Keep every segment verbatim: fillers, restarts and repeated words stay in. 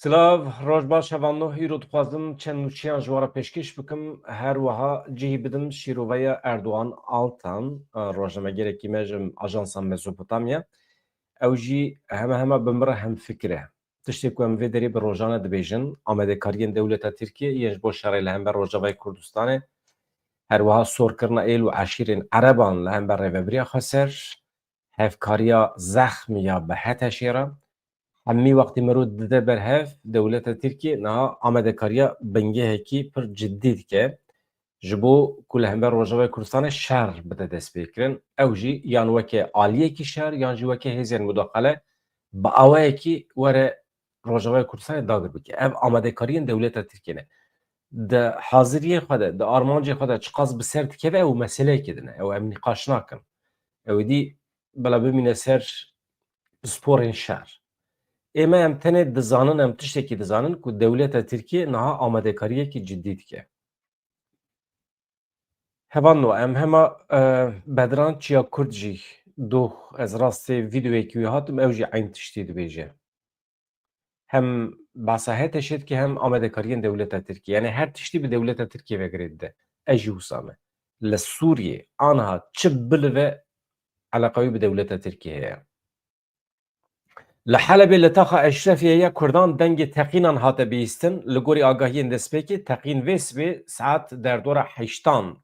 Silav, roj baş hevalno. Îro dixwazim çend nûçeyan ji we re pêşkêş bikim. Her wiha cihî bidim şîroveya Erdogan Altan, e, rojnamegerekî me ji ajansa Mezopotamya. Ew jî heme hema bi min re hemfikir e. Tiştê ku em vê derê bi rojan e dibêjin, amadekariyên dewleta Tirkiyê yên ji bo şerê li hember Rojavayê Kurdistanê, her wiha sorkirina êl û eşîrên ereban li hember rêvebiriya xweser, hevkariya zexm ya bi HTŞ'ê re, hemî wextî mirov dide ber hev, dewleta Tirkiyê niha amadekariya bingehekî pir cidî dike ji bo ku li hember Rojavayê Kurdistanê şer bide destpêkirin. Ew jî yan weke aliyekî şer yan jî weke hêzên mudaxele bi awayekî were Rojavayê Kurdistanê dagir bike. Ev amadekariyên dewleta Tirkiyê ne. Di haziriyê xwe de, di armancê xwe de çiqas bi ser dikeve, ew meseleyekê din e. Ew em nîqaş nakin. Ew êdî bila bimîne ser pisporên şer. Ê me em tenê dizanin, em tiştekî dizanin ku dewleta Tirkiyê niha amadekariyekî cidî dike. Hevalno, em hema, e, Bedran Çiya Kurd jî doh, ez rastê vîdeoyekî wî hatim, ew jî eyn tiştî dibêje. Hem behsa HTŞ'ê dike, hem amadekariyên dewleta Tirkiyê. Yani her tiştî bi dewleta Tirkiyê ve girê dide. Ez jî wisa me. Li Sûriyê aniha çi bilive eleqa wî bi dewleta Tirkiyê heye. Li Helebê li taxa Eşrefiyê ya Kurdan dengê teqînan hate bihîstin. Li gorî agahiyên destpêkê, teqîn vê sibê saet derdora heştan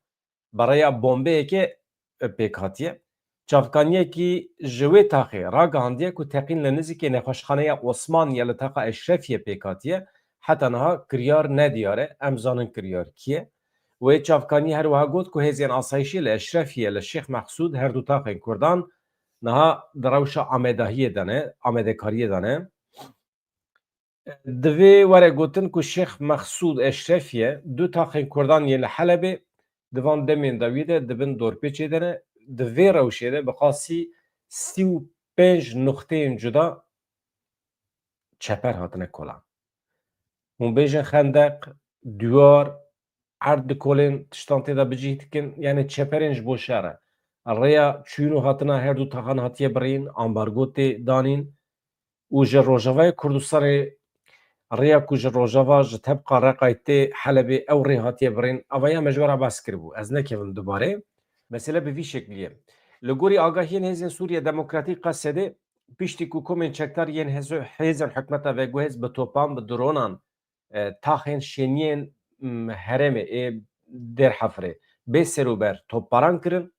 bi rêya bombeyekê pêk hatiye. Çavkaniyekî ji wê taxê ragihandiye ku teqîn li nizîkê nexweşxaneya Osmaniye li taxa Eşrefiyê pêk hatiye. Heta niha kiryar nediyar e. Em zanin kiryar kî ye. Wê çavkanî her wiha got ku hêzên asayişê li Eşrefiyê, li Şêx Mexsûd, her du taxên Kurdan niha di rewşa amedahiyê de ne, amadekariyê de ne. Divê were gotin ku Şêx Mexsûd Eşrefiyê, du taxên Kurdan yên li Helebê di van demên dawiyê de di bin dorpêçê de ne, di vê rewşê de bi qasî sî û pênc nuqteyên cuda çeper hatine kolan. Hûn bêjin xendeq, diyar, erd dikolên, tiştan tê de bicih dikin, yani çeperên ji bo şer e. Rêya çûn û hatina her du taxan hatiye birîn, ambargo tê danîn û ji Rojavayê Kurdistanê, rêya ku ji Rojava, ji tebqa Reqayê tê Helebê, ew rê hatiye birîn. Ava ya me ji we re behs kiribû. Ez nekevim dubarê. Mesele bi vî şeklî ye. Li gorî agahiyên Hêzên Sûriye Demokratîk, Qesedê, piştî ku komên çekdar yên hêzo-, hêzên hikûmeta veguhêz bi topan, bi dronan, e, taxên şêniyên, m, herêmê ê Dêr Hefirê bê serûber topbaran kirin.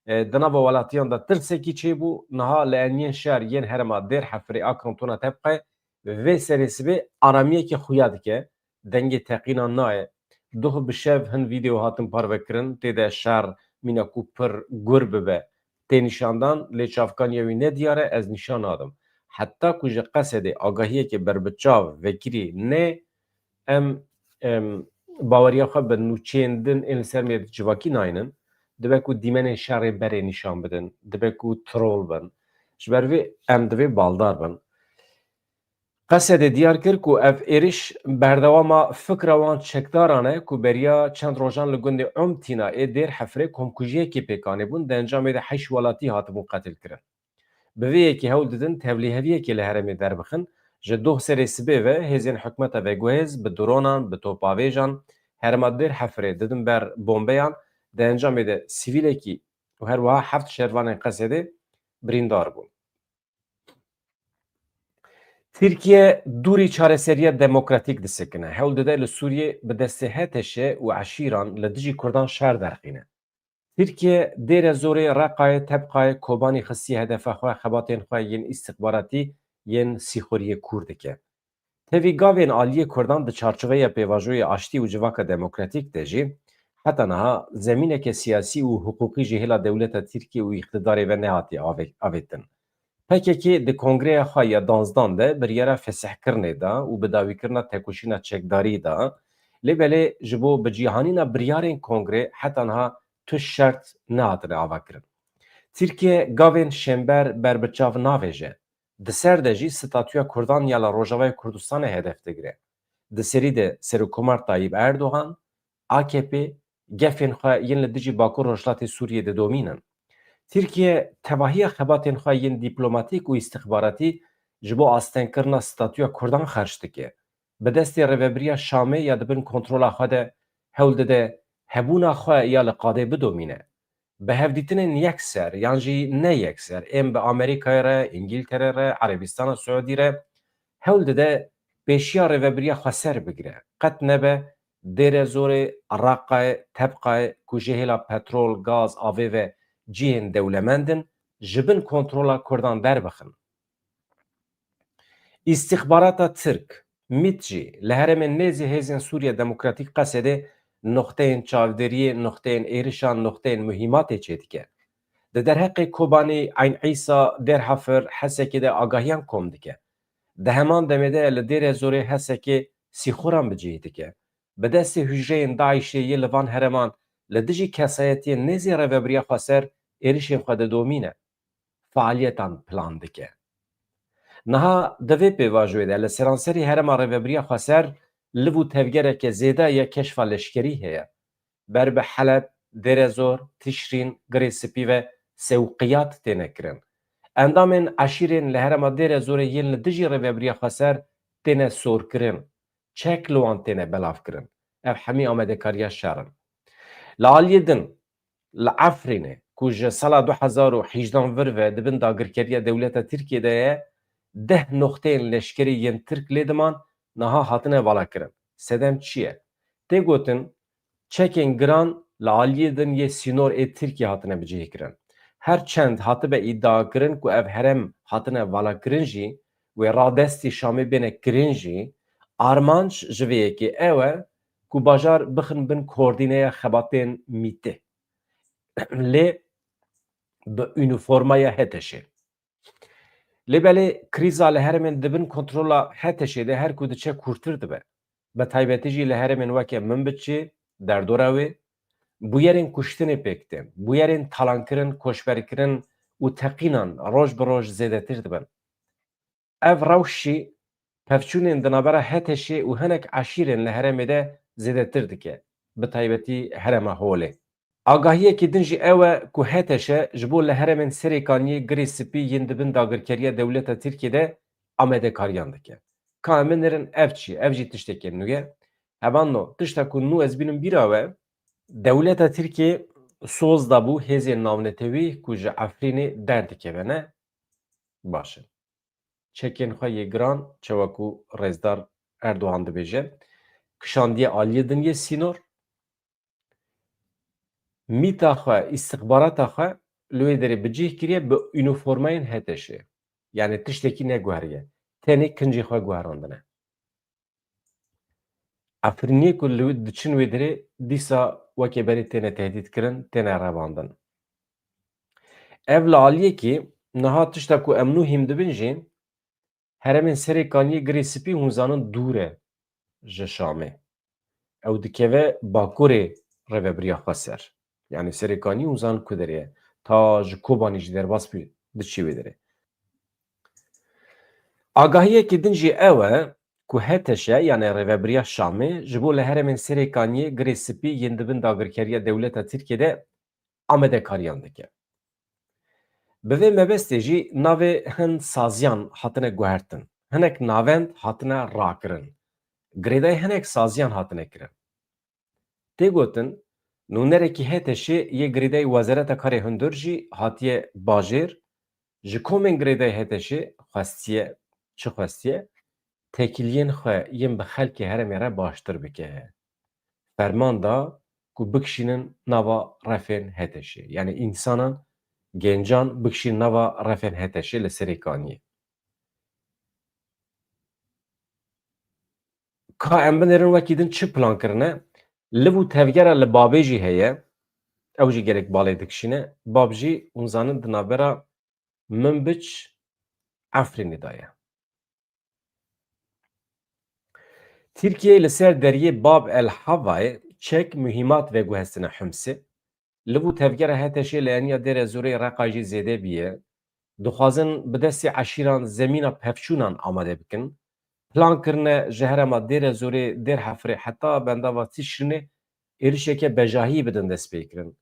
E, di nava welatiyan de tirsekî çêbû. Niha li eniyên şer yên herêma Dêr Hefirê a kantona Tebqe vê serê sibê aramiyekê xuya dike. Dengê teqînan nayê. Doh bi şev hin vîdeo hatin parvekirin, tê de şer mîna ku pir gur bibe tê nîşandan, lê çavkaniya wî ne diyar e, ez nîşan nadim. Heta ku ji Qesedê agahiyekê berbiçav vekirî nê, em, em, baweriya xwe bi nûçeyên din ên li ser mêr civakî naynin. Dibe ku dîmenên şerê berê nîşan bidin, dibe ku troll bin. Ji ber vê em divê baldar bin. Qesedê diyar kir ku ev êriş berdewama fikra wan çekdaran e ku beriya çend rojan li gundê Umtîna ê Dêr Hefirê komkujiyekê pêk anîbûn, di encamê de heşt welatî hatibûn qetilkirin. Bi vê yekê hewl didin tevlîheviyekê li herêmê derbixin. Ji doh serê sibê ve hêzên hikûmeta veguhêz bi dronan, bi topavêjan herêma Dêr Hefirê didin ber bombeyan, di encamê de sivîlekî û her wiha heft şervanên Qesedê birîndar bûn. Tirkiye dûrî çareseriya demokratîk disekine. Hewl dide li Sûriyê bi destê HTŞ û eşîran li dijî Kurdan şer derxîne. Tirkiye Dêre Zorê, Reqayê, Tebqayê, Kobanî xistiye hedefa xwe, xebatên xwe yên îstixbaratî yên sîxuriyê kûr dike. Tevî gavên aliyê Kurdan di çarçoveya pêvajoyê aştî û civaka demokratîk de jî heta niha zemîneke siyasî û hiqûqî ji hêla dewleta Tirkiyê û îqtidarê ve nehatiye ave-, avêtin. P K K di kongreya xwe ya danzdan de biryara fesihkirinê da û bidawîkirina tekoşîna çekdarî da, lê belê ji bo bicîhanîna biryarên kongrê heta niha tu şert nehatine avakirin. Tirkiye gavên şênber berbiçav navêje. Di ser de jî statûya Kurdan ya li Rojavayê Kurdistanê hedef digire. Di serî de Serokkomar Tayyip Erdogan, A K P, gefên xwe yên li dijî Bakur Rojhilatê Sûriyê didomînin. Tirkiye tevahiya xebatên xwe yên dîplomatîk û îstixbaratî ji bo astengkirina statûya Kurdan xerc dike. bi destê rêvebiriya Şamê ya di bin kontrola xwe de hewl dide hebûna xwe ya li qadê bidomîne. Bi hevdîtinên yekser yan jî ne yekser ên bi Amerîkayê re, Îngîltere re, Erebistana Siûdî re hewl dide pêşiya rêvebiriya xweser bigire. Qet nebe Dêre Zorê, Reqayê, Tebqayê ku jê hêla petrol, gaz, avê ve cihên dewlemend in, ji bin kontrola Kurdan derbixin. Îstixbarata Tirk, MÎT jî li herêmên nêzî hêzên Sûriya Demokratîk Qesedê noxteyên çavdêriyê, noxteyên êrişan, noxteyên muhîmatê çêdike. Di derheqê Kobanî, Eyn Îsa, Dêr Hefir, Hesekê de agahiyan kom dike. Di heman demê de li Dêre Zorê Hesekê sîxuran bi cihê dike. Bi destê hûcreyên DAIŞê yê li van herêman li dijî kesayetiyên nêzî rêvebiriya xweser êrişên xwe didomîne. Fealiyetan plan dike. Niha di vê pêvajoyê de li seranserî herêma rêvebiriya xweser liv û tevgereke zêde ya keşfa leşkerî heye. Ber bi Heleb, Dêrezor, Tişrîn, Girê Spî ve sewqiyat têne kirin. Endamên eşîrên li herêma Dêrezorê yên li dijî rêvebiriya xweser têne sorkirin. Çek li wan têne belavkirin. Ev hemî amadekariya şer in. Li aliyê din, li Efrînê ku ji sala du hezar û hejdehan vir ve di bin dagirkeriya dewleta Tirkiyê de ye, deh noxteyên leşkerî yên Tirk lê diman niha hatine valakirin. Sedem çi ye? Tê gotin, çekên giran li aliyê din yê sînor ê Tirkiyê hatine bicihkirin. Her çend hatibe îdiakirin ku ev herêm hatine valakirin jî, wê radestî Şamê bêne kirin jî, armanc ji vê yekê ew e ku bajar bixin bin koordîneya xebatên MÎTê. Lê bi unîformaya HTŞê. Lê belê krîza li herêmên di bin kontrola HTŞê de her ku diçe kûrtir dibe. Bi taybetî jî li herêmên weke Minbiçê, derdora wê, bûyerên kuştinê pêk tên, bûyerên talankirin, koçberkirin û teqînan roj bi roj zêdetir dibin. Ev rewş jî pevçûnên di navbera HTŞê û hinek eşîrên li herêmê de zêdetir dike, bi taybetî herêma Holê. Agahiyekî din jî ew e ku HTŞ ji bo li herêmên Serêkaniyê, Girê Spî yên di bin dagirkeriya dewleta Tirkiyê de amadekariyan dike. Ka em binêrin ev çi ye? Ev jî tiştekî nû ye. Hevalno, tişta ku nû ez bînim bîra we, dewleta Tirkiyê soz dabû hêzên navnetewî ku ji Efrînê derdikevine. Baş e. Çekên xwe yê giran, çawa ku rêzdar Erdogan dibêje, kişandiye aliyê din yê sînor, mîta xwe, îstixbarata xwe li wê derê bi cih kiriye bi unîformayên HTŞê. Yanî tiştekî neguheriye. Tenê kincê xwe guherandine. Efrîniyê ku li diçin wê derê dîsa weke berê têne tehdît kirin, têne revandin. Ev li aliyekî niha tişta ku em nû hîm dibin jî, herêmên Serêkaniyê, Girê Spî hûn zanin dûr e ji Şamê. Ew dikeve bakurê rêvebiriya xweser. Yanî Serêkanî hûn zanin ku derê ye. Ta ji Kobanî jî derbas bî, diçî wê derê. Agahiyekî din jî ew e ku HTŞ, yanî rêvebiriya Şamê, ji bo li herêmên Serêkaniyê, Girê Spî yên di bin dagirkeriya dewleta Tirkiyê de amadekariyan dike. Bi vê mebestê jî navê hin saziyan hatine guhertin. Hinek navend hatine rakirin. Girêdayî hinek saziyan hatine kirin. Tê gotin, nûnerekî HTŞê yê girêdayî Wezareta Karê Hundir jî hatiye bajêr, ji komên girêdayî HTŞê xwestiye, çi xwestiye? Têkiliyên xwe yên bi xelkê herêmê re baştir bike. Ferman da ku bikişînin nava refên HTŞê. Yanî însanan, gencan bikişînin nava refên HTŞê li Serêkaniyê. Ka em binêrin wekî din çi plan kirine? Liv û tevgera li Babê jî heye. Ew jî gelek balê dikişîne. Bab jî hûn zanin di navbera Minbic Efrînê de ye. Tirkiye li ser deriyê Bab el Havayê çek muhîmat veguhestine Himsê. Liv û tevgera HTŞê li eniya Dêrezorê Reqa jî zêde bîye. Dixwazin bi destê eşîran zemîna pevçûnan amade bikin. Plan kirine ji herêma Dêrezorê, Dêrhefirê heta bendava Tişrînê êrişeke bejahî bidin destpêkirin.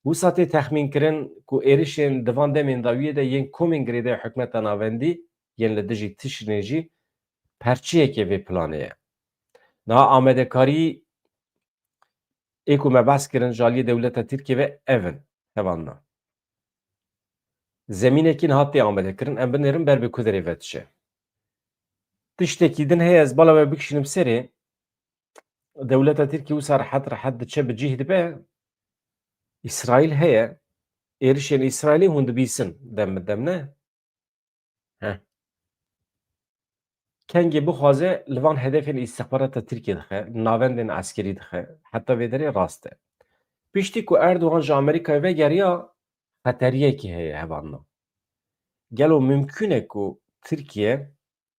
Wisa tê texmînkirin ku êrişên di van demên dawiyê de yên komên girêdayî hikûmeta navendî yên li dijî Tişrînê jî perçeyeke vê planê ye. Niha amadekarî ê ku me behs kirin ji aliyê dewleta Tirkiyê ve ev in, hevalno. Zemînekî niha tê amadekirin, em binêrin ber bi ku derê ve diçe. Tiştekî din heye, ez bala we bikişînim serê, dewleta Tirkiyê wisa rehet rehet diçe bi cih dibe, Îsraîl heye, êrişên Îsraîlê hûn dibîsin dem bi dem ne? Heh. Kengê bixwaze li van hedefên îstixbarata Tirkiyê dixe, navendên eskerî dixe, heta vê derê rast e. Piştî ku Erdogan ji Amerîkayê vegeriya, xeteriyekî heye hevalno. Gelo mimkûn e ku Tirkiye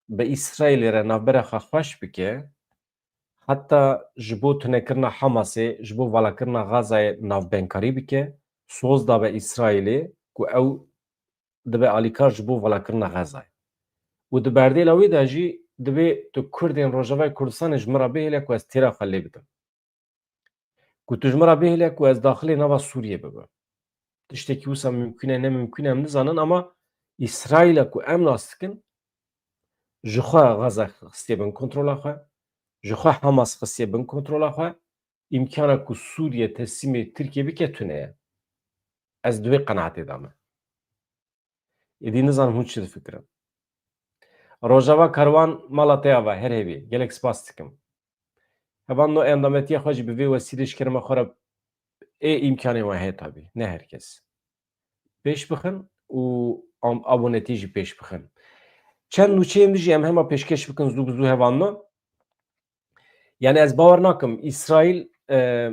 bi Îsraîlê re navbera xwe xweş bike, heta ji bo tunekirina Hamasê, ji bo valakirina Xazayê navbenkarî bike, soz dabe Îsraîlê ku ew dibe alîkar ji bo valakirina Xezayê. Û di berdêla wê de jî divê tu Kurdên Rojavayê Kurdistanê ji min re bihêle ku ez têra xwe lê bidim. Ku tu ji min re bihêle ku ez daxilê nava Sûriyê bibim. Tiştekî wisa mimkûn e, ne mimkûn e, em nizanin, ama Îsraîla ku em nas dikin, ji xwe Xeza xistiye bin kontrola xwe, ji xwe Hamas xistiye bin kontrola xwe, îmkana ku Sûriye teslîmê Tirkiyê bike tune ye. Ez di wê qenaetê de me. Êdî nizanim hûn çi difikirin. Rojava Karwan, mala te ava, her hêvî. Gelek spas dikim. Hevalno, endametiya xwe jî bi vê wesîlê ji kerema xwe re ê îmkanê wan heye tabî. Ne her kes. Pêş bixin û am-, abonetî jî pêş bixin. Çend nûçeyên din jî em hema pêşkêş bikin zû bi zû hevalno. Yani ez bawer nakim Îsraîl, e,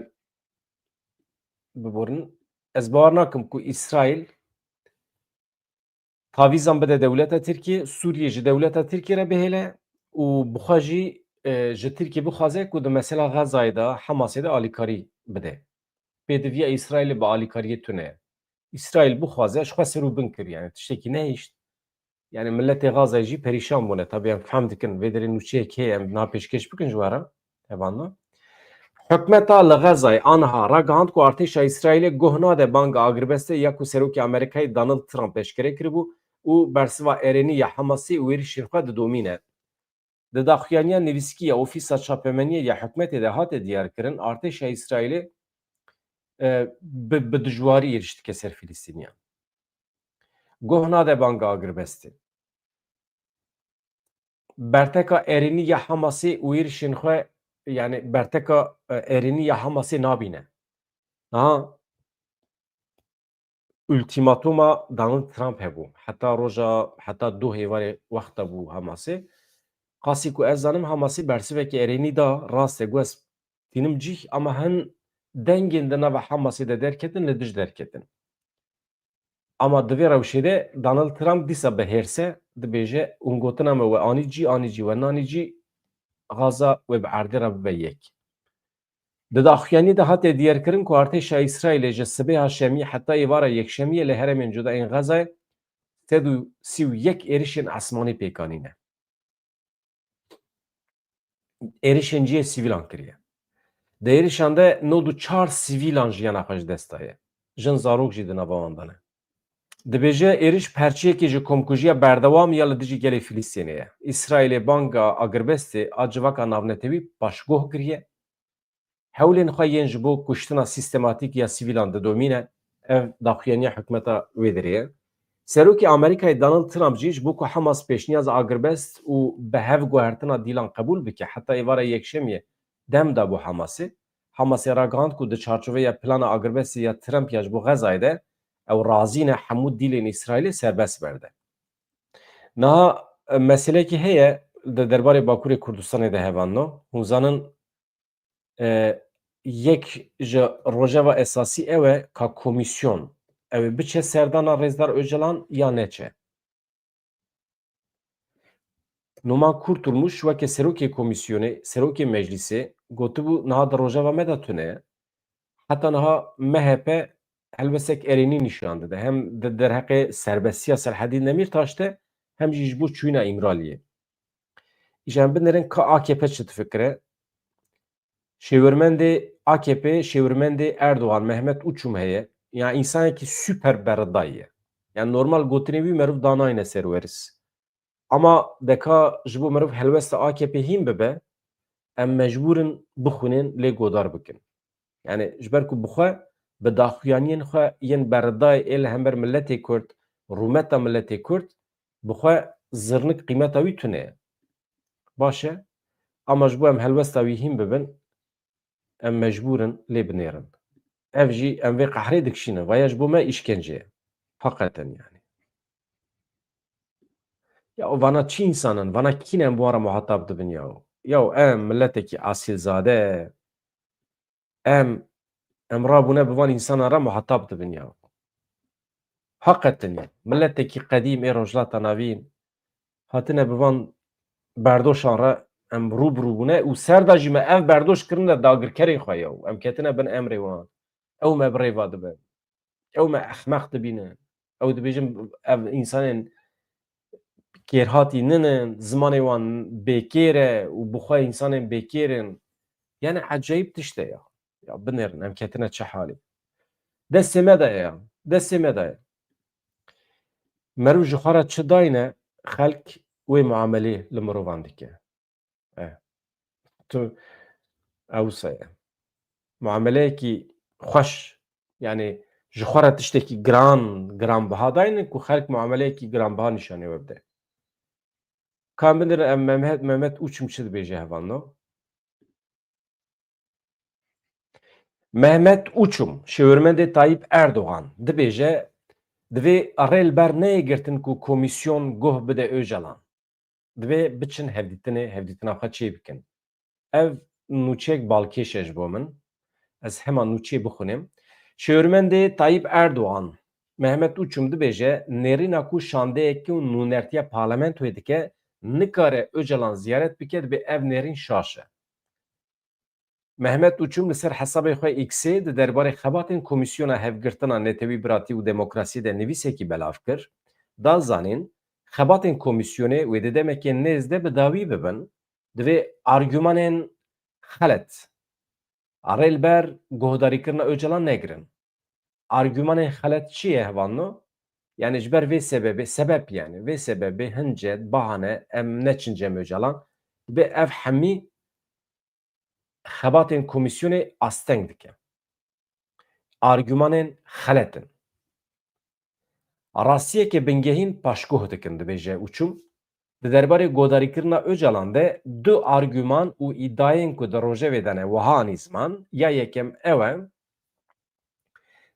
biborin, ez bawer nakim ku Îsraîl tavîzan bide dewleta Tirkiyê, Sûriyê ji dewleta Tirkiyê re bihêle û bi xwe jî, e, ji Tirkiyê bixwaze ku di mesela Xezayê de, Hamasê de alîkarî bide. Pêdiviya Îsraîlê bi alîkariyê tune ye. Îsraîl bixwaze, ji xwe ser û bin kir, yani tiştekî nehişt. Yani miletê Xazayê jî perîşan bûne. Tabii em fehm dikin, vê derê nûçeyek heye, em niha pêşkêş bikin ji we re. Hevalno. Hikûmeta li Xezayê aniha ragihand ku artêşa Îsraîlê guh nade banga agirbestê ya ku Serokê Amerîkayê Donald Trump eşkere kiribû û bersiva erênî ya Hamasê û êrişên xwe didomîne. Di daxuyaniya nivîskî ya Ofîsa Çapemeniyê ya hikûmetê de hate diyarkirin, artêşa Îsraîlê, e, bi, bi dijwarî êriş dike ser Filistîniyan. Guh nade banga agirbestê. Berteka erênî ya Hamasê û êrişên xwe, yani berteka, e, erênî ya Hamasê nabîne. Niha ultîmatûma Donald Trump hebû. Heta roja, heta du hêvarê wexta bû Hamasê. Qasî ku ez zanim, Hamasê bersivekî erênî da, rast e, got ez tînim cîh, ama hin dengên di nava Hamasê de derketin, li dij derketin. Ama di vê rewşê de Donald Trump dîsa bi hêrs e dibêje, hûn gotina me we anî cî, anî cî, we nanî cî, Gaza wê bi erdê re bibe yek. Di daxuyaniyê de hate diyarkirin ku artêşa Îsraîlê ji sibêha şemiyê heta êvara yekşemiyê li herêmên cuda yên Xezayê sed û sî û yek êrişên esmanî pêk anîne. Êrişên cihê sivîlan kiriye. Di êrişan de nod û çar sivîlan jiyana xwe ji dest daye. Jin, zarok jî di nava wan de ne. Dibêje, êriş perçeyekê ji komkujiya berdewam ya li dijî gelê Filistînê ye. Îsraîlê banga agirbestê a civaka navnetewî paşguh kiriye. Hewlên xwe yên ji bo kuştina sîstematîk ya sivîlan didomîne. Ev daxuyaniya hikûmeta wê derê ye. Serokê Amerîkayê Donald Trump jî ji bo ku Hamas pêşniyaza agirbest û bi hev guhertina dîlan qebûl bike, heta êvara yekşemiyê dem da bo Hamasê. Hamasê ragihand ku di çarçoveya plana agirbestê ya Trump ya ji bo Xezayê de ew razî ne hemû dîlên Îsraîlê serbest berde. Niha, e, meselekî heye di derbarê Bakurê Kurdistanê de, hevalno. Hûn zanin, e, yek ji rojeva esasî ew e ka komîsyon ew ê biçe serdana Rêzdar Ocalan ya neçe. Numan Kurtulmuş weke serokê komîsyonê, serokê meclîsê gotibû, niha di rojeva me de tune ye. Heta niha M H P helwestek erênî nîşan dide. Hem di derheqê serbestiya Selhedîn Demîrtaş de, hem jî ji bo çûyîna Îmraliyê. Îja em binêrin ka A K P çi difikire? Şêwirmendê A K P, şêwirmendê Erdogan, Mehmet Uçum heye. Ya, însanekî super beridayî ye. Yani normal gotinê wî meriv danayne ser weriz. Ama deka ji bo meriv helwesta A K P hîn bibe, em mecbûr in bixwînin lê godar bikin. Yani ji ber ku bi xwe bi daxuyaniyên xwe yên beredayê ê li hember miletê Kurd, rûmeta miletê Kurd, bi xwe zirnik qîmeta wî tune ye. Baş e, ama ji bo em helwesta wî hîn bibin, em mecbûr in lê binêrin. Ev jî em vê qehrê dikişînin. Vaya ji bo me îşkence ye. Heqeten yani. Ya vana çi însan in? Vana kî ne em bi wan re muhatab dibin ya? Ya em miletekî asîlzade, em, em rabûne bi van însanan re muhatab dibin ya. Heqeten ya. Miletekî qedîm ê Rojhilata Navîn hatine bi van berdoşan re em rû bi rû bûne û ser de jî me ev berdoş kirine dagirkerên xwe ya. Em ketine bin emrê wan. Ew me bi rêva dibin. Ew me ehmeq dibînin. Ew dibêjin ev însanên kêrhatî ninin, zimanê wan bêkêr e û bi xwe însanên bêkêr in. Yani ecayîb tişt e ya. Ya binêrin, em ketine çi halê. Destê me de ye ya. Destê me de ye. Meriv ji xwe re çi dayne, xelk wê muamelê li mirovan dike. E, tu ewsa ye. Muameleyekî xweş, yani ji xwe re tiştekî giran, giranbiha daynin ku xelk muameleyekî giranbiha nîşanê we bide. Ka em binêrin em Mehmet, Mehmet Uçum çi dibêje hevalno? Mehmet Uçum, şêwirmendê Tayyip Erdogan, dibêje, divê rê li ber neyê girtin ku komîsyon guh bide Ocalan. Divê biçin hevdîtinê, hevdîtina xwe çê bikin. Ev nûçeyek balkêş e ji bo min. Ez hema nûçeyê bixwînim. Şêwirmendê Tayyip Erdogan, Mehmet Uçum dibêje, nêrîna ku şandeyeke û nûnertiya parlamentoyê dike, nikare Ocalan ziyaret bike, dibê ev nêrîn şaş e. Mehmet Uçum li ser hesabê xwe X-ê di derbarê xebatên Komîsyona Hevgirtina Netewî Biratî û Demokrasiyê de nivîsekî belav kir. Da zanîn, xebatên komîsyonê wê di demekê nêz de bi dawî bibin, divê argümanên xelet rê li ber guhdarîkirina Ocalan negirin. Argümanên xelet çi ye hevalno? Yani ji ber vê sebebê, sebep yani, vê sebebê hin ced, bahane, em neçin cem Ocalan, dibê ev hemî xebatên komîsyonê asteng dike. Argümanên xelet in. Rastiyeke bingehîn paşguh dikin, dibêje Uçum. Di derbarê godarîkirina Ocalan de du argüman û îdiayên ku di rojevê de ne wiha anî ziman, ya yekem ew e,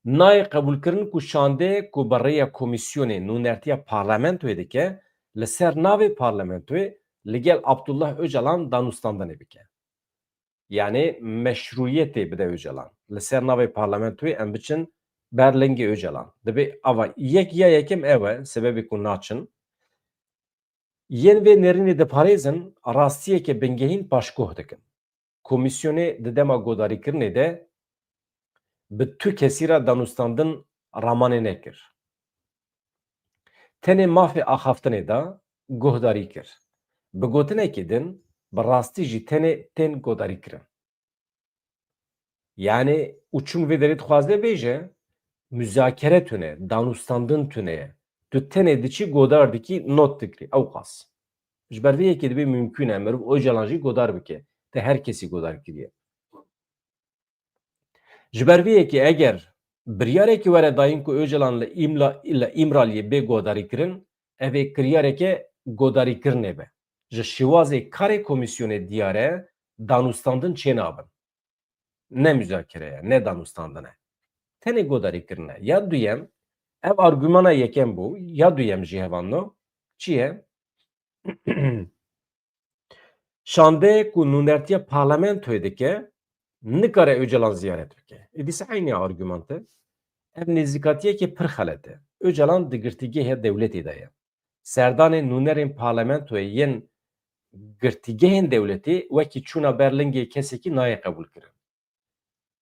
nayê qebûlkirin ku şandeyek ku bi rêya komîsyonê nûnertiya parlamentoyê dike, li ser navê parlamentoyê li gel Abdullah Ocalan danûstandinê bike. Yani meşrûyetê bide Ocalan. Li ser navê parlamentoyê em biçin ber lingê Ocalan. Dibê ava yek ya yekem ew e, sebebê ku naçin. Yên vê nêrînê diparêzin, rastiyeke bingehîn paşguh dikin. Komîsyonê di dema godarîkirinê de bi tu kesî re danûstandin ramanê nekir. Tenê mafê axaftinê da, guhdarî kir. Bi gotinekî din, bi rastî jî tenê tên godarîkirin. Yani Uçum vê derê dixwaze bêje, muzakere tune, danûstandin tune ye. Tu tenê diçî godar dikî, not dikirî, ewqas. Ji ber vê yekê dibê mimkûn e, meriv Ocalan jî godar bike. Te her kesî godar kiriye. Ji ber vê yekê eger biryarekî were dayîn ku Ocalan li Îmla-, li Îmraliyê bê godarîkirin, ev ê kiryareke godarîkirinê be. Ji şêwazê karê komîsyonê diyar e, danûstandin çênabin. Ne muzakere ye, ne danûstandin e. Tenê godarîkirin e. Ya duyem, ev argumana yekem bû, ya duyem jî hevalno, çi ye? Şandeyek ku nûnertiya parlamentoyê dike, nikare Ocalan ziyaret bike. Ê dîsa eynî argumant e. Ev nêzîkatiyeke pir xelet e. Ocalan di girtîgeha dewletê de ye. Serdanên nûnerên parlamentoyê yên girtîgehên dewletê wekî çûna ber lingê kesekî nayê qebûlkirin.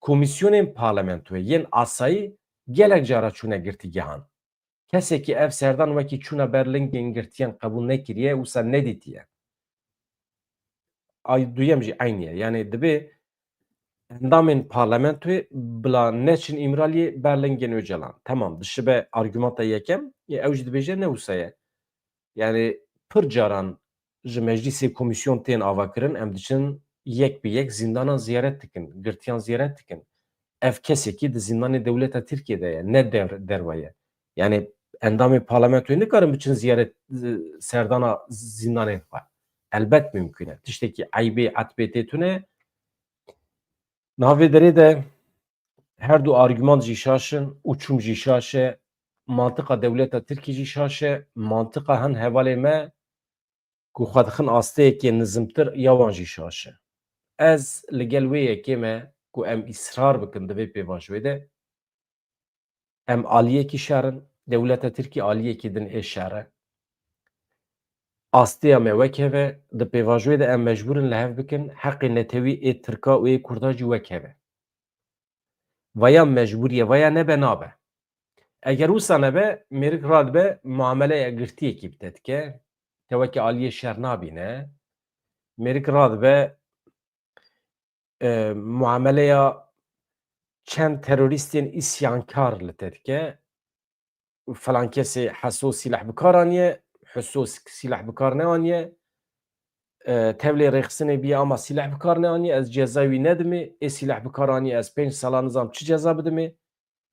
Komîsyonên parlamentoyê yên asayî gelek cara çûne girtîgehan. Kesekî ev serdan wekî çûna ber lingên girtiyan qebûl nekiriye, wisa nedîtiye. Ay duyem jî eynî ye. Yani dibê endamên parlamentoyê bila neçin Îmraliyê ber lingên Ocalan. Temam, dişibe argumanta yekem, yê ew jî dibêje ne wisa ye. Yani pir caran ji meclîsê komîsyon tên avakirin, em diçin yek bi yek zîndanan ziyaret dikin, girtiyan ziyaret dikin. Ev kesekî di zîndanê dewleta Tirkiyê de ye, ne der-, derve ye. Yani endamê parlamentoyê nikarin biçin ziyaret, e, serdana zîndanên xwe. Elbet mümkün e. Tiştekî eybê, etbê tê tune. Niha vê derê de her du argüman jî şaş in, uçum jî şaş e, mantiqa dewleta Tirkî jî şaş e, mantiqa hin hevalê me ku xwe dixin asteyekê nizimtir ya wan jî şaş e. Ez li gel wê yekê me ku em îsrar bikin di vê pêvajoyê de, em aliyekî şer in, dewleta Tirkî aliyekî din ê şer e. Asteya me wek hev e, di pêvajoyê de em mecbûr in li hev bikin, heqê netewî ê Tirka û ê Kurda jî wek hev e. Vaya mecbûr ye, vaya nebe nabe. Eger wisa nebe, mêrik radibe muameleya girtiyekî bi te dike, te weke aliyê şer nabîne. Mêrik radibe, e, muameleya çend terorîstên îsyankar li te dike. Filan kesê heso sîleh bi kar aniye, heso s-, sîleh bi kar neaniye. E, tevlê rêxistinê biye ama sîleh bi kar neaniye, ez ceza wî nedimê. Ê sîleh bi kar aniye, ez pênc sala nizam çi ceza bidimê.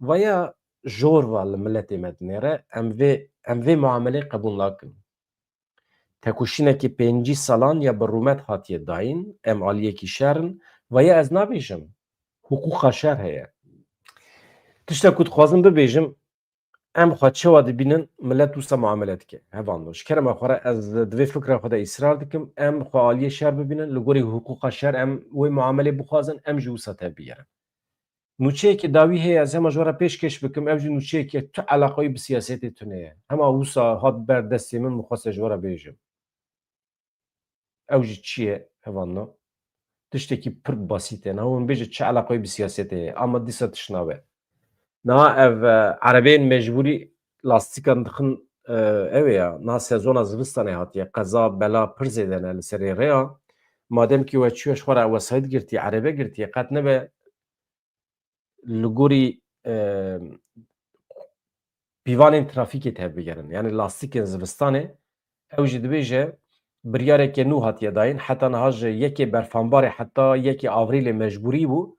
Vaya jor va li miletê me dinêre, em vê, em vê muamelê qebûl nakin. Tekoşînekî pêncî salan ya bi rûmet hatiye dayîn, em aliyekî şer in. Vaya ez nabêjim, hiqûqa şer heye. Tişta ku dixwazim bibêjim, em xwe çawa dibînin, milet wisa muamele dike. Hevalno, ji kerema xwe re ez di vê fikra xwe de îsrar dikim, em xwe aliyê şer bibînin, li gorî hiqûqa şer em wê muamelê bixwazin, em jî wisa tevbigerin. Nûçeyekê dawî heye, ez hema ji we re pêşkêş bikim, ew jî nûçeyeke tu eleqeyî bi siyasetê tune ye. Hema wisa hat ber destê min, min xwest ji we re bêjim. Ew jî çi ye, hevalno? Tiştekî pir basît e. Niha hûn bêje çi eleqeyî bi siyasetê ye, ama dîsa tişt nabe. Niha ev, e, erebeyên mecbûrî lastîkan dixin, e, ew ê ya. Niha sezona zivistanê hatiye. Qeza, bela pir zêde ne li serê rêya. Madem kî we çûye ji xwe re wesayît girtiye, erebe girtiye, qet nebe li gorî, e, pîvanên trafîkê tevbigerin. Yani lastîkên zivistanê, ew jî dibêje, biryareke nû hatiye dayîn, heta niha ji yekê berfanbarê heta yekê avrîlê mecbûrî bû,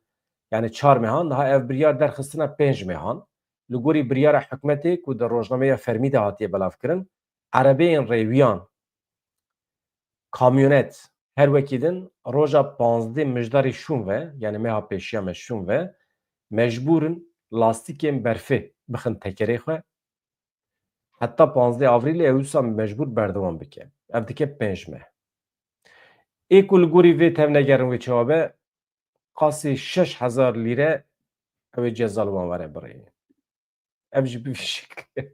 yani çar mehan, niha ev biryar derxistine pênc mehan. Li gorî biryara hikûmetê ku di rojnameya fermî de hatiye belavkirin, erebeyên rêwiyan, kamyonet, her wekî din roja panzdeh mijdarê şûn ve, yani meha pêşiya me şûn ve, mecbûr in lastîkên berfê bixin tekerê xwe. Heta panzdeh avrîlê ew wisa mecbûr berdewam bike. Ev dike pênc meh. Ê ku li gorî vê tevnegerin wê çawa be, qasî şeş hezar lîre ew ê ceza li wan were birê. Ev jî bi vî şekilê.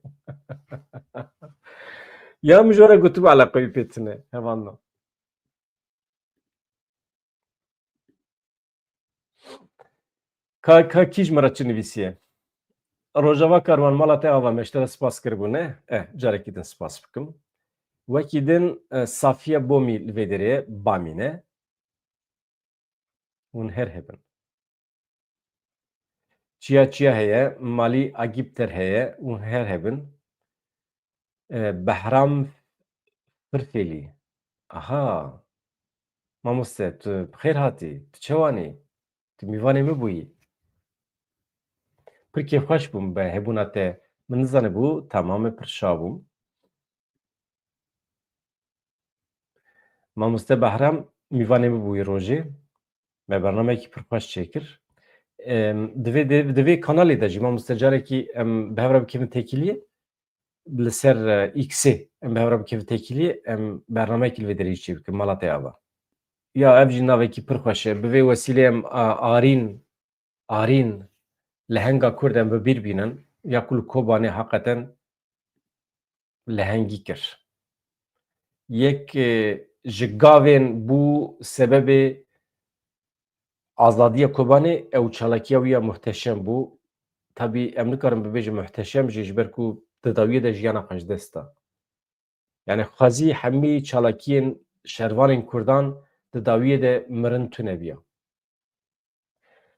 Ya min ji we re gotibû eleqeyî pê tune, hevalno. Ka, ka kî ji min re çi nivîsiye? Rojava Karwan, mala te ava me, ji te re spas kiribû, ne? Eh, carekî din spas bikim. Wekî din, eh, Safiye Bomî li vê derê ye, Bamî ne. Hûn her hebin. Çiya çiya heye, Malî Agîpter heye, hûn her hebin. E, Behram Firfêlî. Aha. Mamoste, tu bi xêr hatî. Tu çewanî? Tu mîvanê min bûyî. Pir kêfxweş bûm bi hebûna te. Min nizanibû, tamamê pir şa bûm. Mamoste Behram mîvanê min bûyî rojê. Me bernameyekî pir xweş çêkir. Em, di vê, di, di vê kanalê de jî mamoste carekî em bi hev re bikevin têkiliyê. Li ser, e, X-ê em bi hev re bikevin têkiliyê, em bernameyekî li vê derê jî çêbikin, mala te ava. Ya ev jî navekî pir xweş e. Bi vê wesîlê em, a, Arîn, Arîn, lehenga Kurd em bi bîr bînin, ya ku li Kobanê heqeten lehengî kir. Yek, e, ji gavên bû sebebê azadiya Kobanê, ew çalakiya wî ya muhteşem bû. Tabî em nikarin bibêjin muhteşem jî, ji ber ku di dawiyê de jiyana xwe ji dest da. Yani xwezî hemî çalakiyên şervanên Kurdan di dawiyê de mirin tune biya.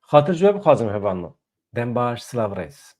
Xatir ji we bixwazim hevalno. Dem baş, silav rêz.